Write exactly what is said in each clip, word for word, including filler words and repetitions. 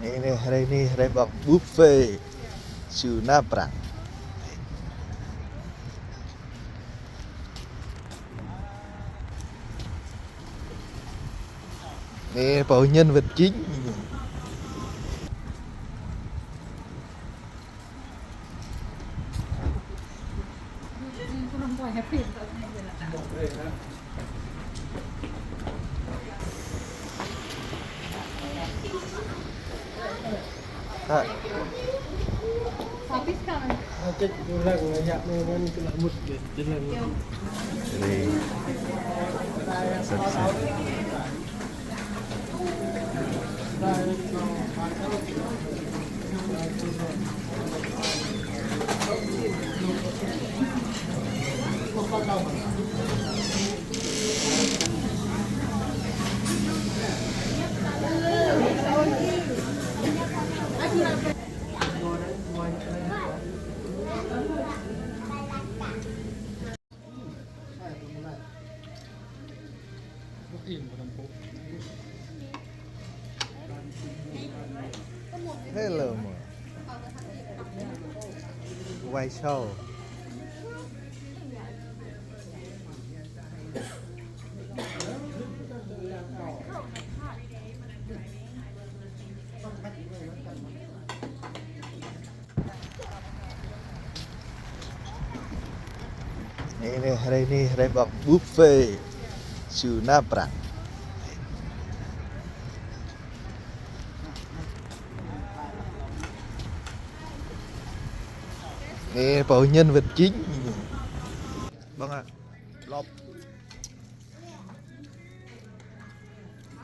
Anai, anai, hrơi anai, hrơi ƀơ̆ng buffet. Su năm prăk. Anai, pô nhân vật chính. Hă. Cek orang layak memang kena mut ke, jalan. Jadi, sukses. Hello, Mo. Wai Show. Anai, anai, hrơi anai, hrơi ƀơ̆ng buffet. Su năm prăk. Anai, pô nhân vật chính. Ƀơ̆ng hă. Lŏp.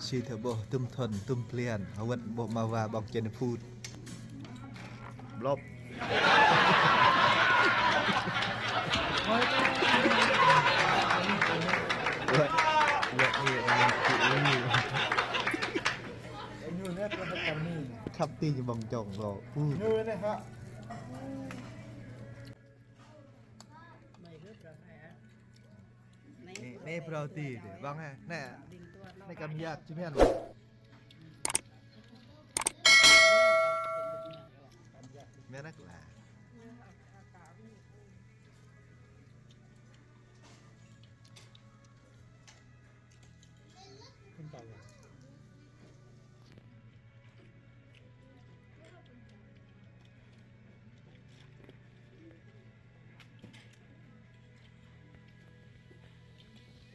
Si thơ ƀôh tŭm thŭn, tŭm blan, hơwơ̆t ƀôh mơwa ƀơ̆ng čen phŭt. Blop. Khăp ti ñu ƀơ̆ng čŏng lŏ. Anai, anai phrâo ti, ƀơ̆ng hă. Anai, anai kăm yap, či mơ̆n. Mơ̆n hă lah.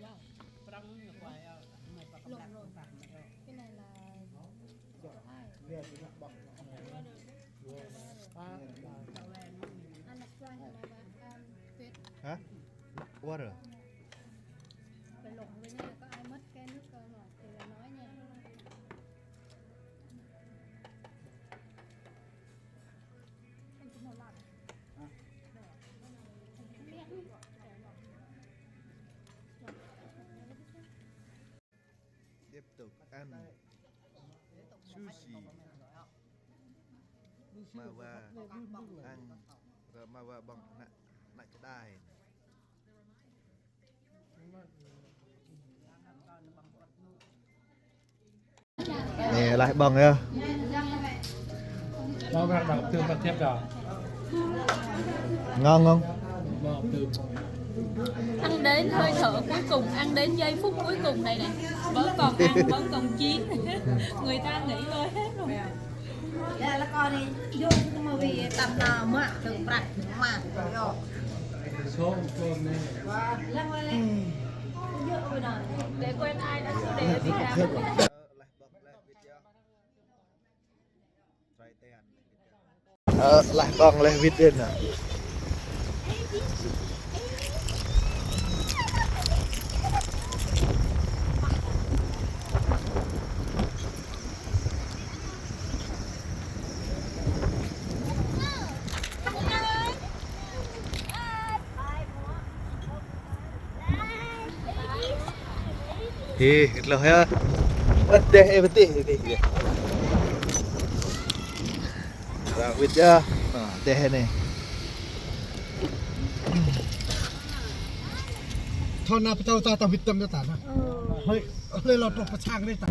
Wow, prăng ñu quay, mày có Lộn, lộn. Cái này là Ăn là fry mà bà ăn tuyệt. Hả? Water. Phải lộn với nhau, có ai mất cái nước, ờ, lộn thì là nói nha. Anh cũng một lặp. Tiếp tục ăn sushi. Mơwa ăn, rồi mơwa ƀơ̆ng ană, ană čơđai. Anai, laih ƀơ̆ng yơh. Ngon, ngon, ngon. Tưm bát thiếp kìa. Ngon, ngon. Ngon, tưm. Ăn đến hơi thở cuối cùng, ăn đến giây phút cuối cùng này này. Vẫn còn ăn, vẫn còn chiến. Người ta nghỉ ngơi hết rồi. Lĕ, lĕ kâo anai, yua kơ mơ̆ wĭ tăm nao mă tơ̆ng prăk mă, yua. Số một con này. Wah, lăng lăng lăng. Yua ơi nă. Để quên ai đã số để ở Việt Nam. Ơ, laih ƀơ̆ng laih wĭt anai. Hê, kơtlah yơh. Ơ, deh, ơ, pơtih, pơtih, pơtih. Ră wĭt yơh. Nă, deh anai. Thâo nă pơtâo ta, ta wĭt tăm ta nă. Hơi, hơi lŏ truh pơ sang anai ta.